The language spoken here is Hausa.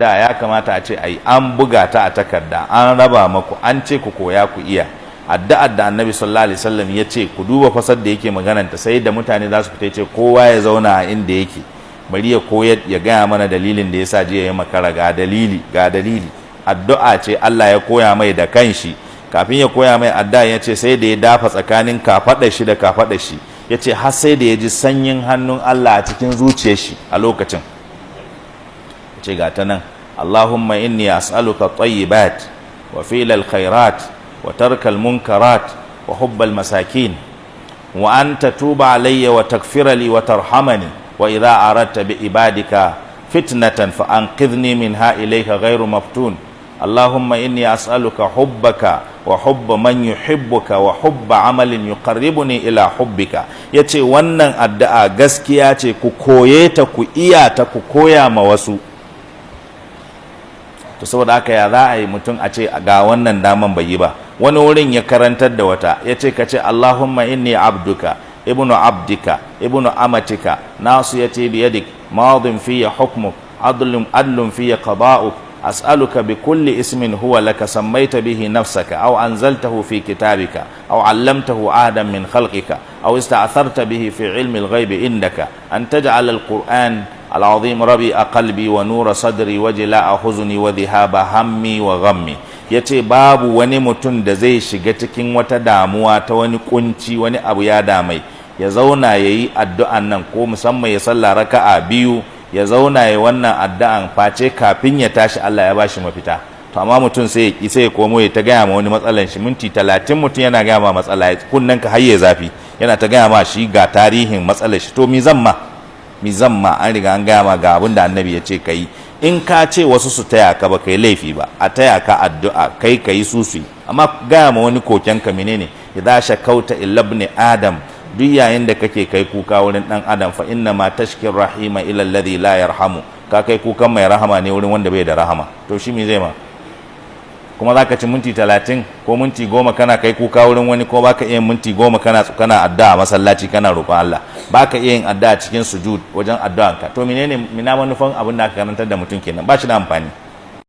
Da ya kamata a ce ai an buga ta a takarda, an raba maku, an ce ku koya ku iya. Addu'ar da Annabi sallallahu alaihi wasallam ya ce ku duba fasar da yake magananta, sai da mutane za su fita, ce kowa ya zauna a inda yake, bari ya koyar, ya gaya mana dalilin da yasa jiya ya makara. Ga dalili, ga dalili. Addu'a ce Allah ya koya mai da kanshi. Kafin ya koya mai addu'a, ya ce sai da ya dafa tsakanin kafaɗar shi da kafaɗar shi, ya ce har sai da ya ji sanyin hannun Allah a cikin zuciyar shi a lokacin. Ya ce ga ta nan: "Allahumma inni as'aluka tayyibat wa fi'lal khairat wa tarkal munkarat wa hubbal masakin wa an tatuba alayya wa taghfira li wa tarhamani, wa idha aradta bi ibadika fitnatan fa anqidhni minha ilayka ghayru maftun. Allahumma inni as'aluka hubbaka wa hubba man yuhibbuka wa hubba amalin yuqarribuni ila hubbika." Yace wannan addu'a gaskiya ce, ku koye ta, ku iya ta, ku koya ma wasu. To saboda haka, ya za a yi mutum a ce ga wannan daman bai yi ba? Wani wurin ya karantar da wata, ya ce ka ce: "Allahumma inni abduka ibnu abdika ibnu amatika, nasiyati biyadik, madin fiya hukmuk, adlun adlun fiya qada'uk, as'aluka bi kulli ismin huwa laka sammaita bihi nafsaka aw anzaltahu fi kitabika aw 'allamtahu ahadan min khalqika aw ista'tharta bihi fi 'ilmi al-ghaibi indaka, an taj'ala al-Qur'an al-'azim rabi'a qalbi wa nura sadri wa jila'a huzni wa dhihaba hammi wa ghammi." Yace babu wani mutum da zai shiga cikin wata damuwa ta wani kunci, wani abu ya damai, ya zauna yayi addu'an nan, ko musamman ya salla raka'a biyu, ya zauna ya wannan addu'an, face kafin ya tashi Allah ya bashi mafita. To amma mutum sai ya ki, sai ya komo ya ta gaya ma wani matsalan shi. Minti 30 mutum yana gaya ma matsala, kunnen ka har ya zafi, yana ta gaya ma shi ga tarihin matsalar shi. To mi zan ma, mi zan ma? An riga an gaya ma ga abin da Annabi ya ce ka yi. In ka ce wasu su taya ka, ba kai laifi ba, a taya ka addu'a, kai ka yi susu. Amma gaya ma wani koken ka, menene? "Idza shakauta ila ibn adam", duk yayin da kake kai kuka wurin dan adam, "fa inna ma tashkir rahima ila alladhi la yarhamu", ka kai kukan mai rahama ne wurin wanda bai da rahama. To shi me zai ma? Kuma za ka ci minti 30 ko minti 10 kana kai kuka wurin wani, ko baka iya minti 10 kana addu'a masallaci, kana roƙon Allah, baka iya yin addu'a cikin sujud wajen addu'anka. To menene, mina manufan abin da aka karantar da mutum kenan? Ba shi da amfani.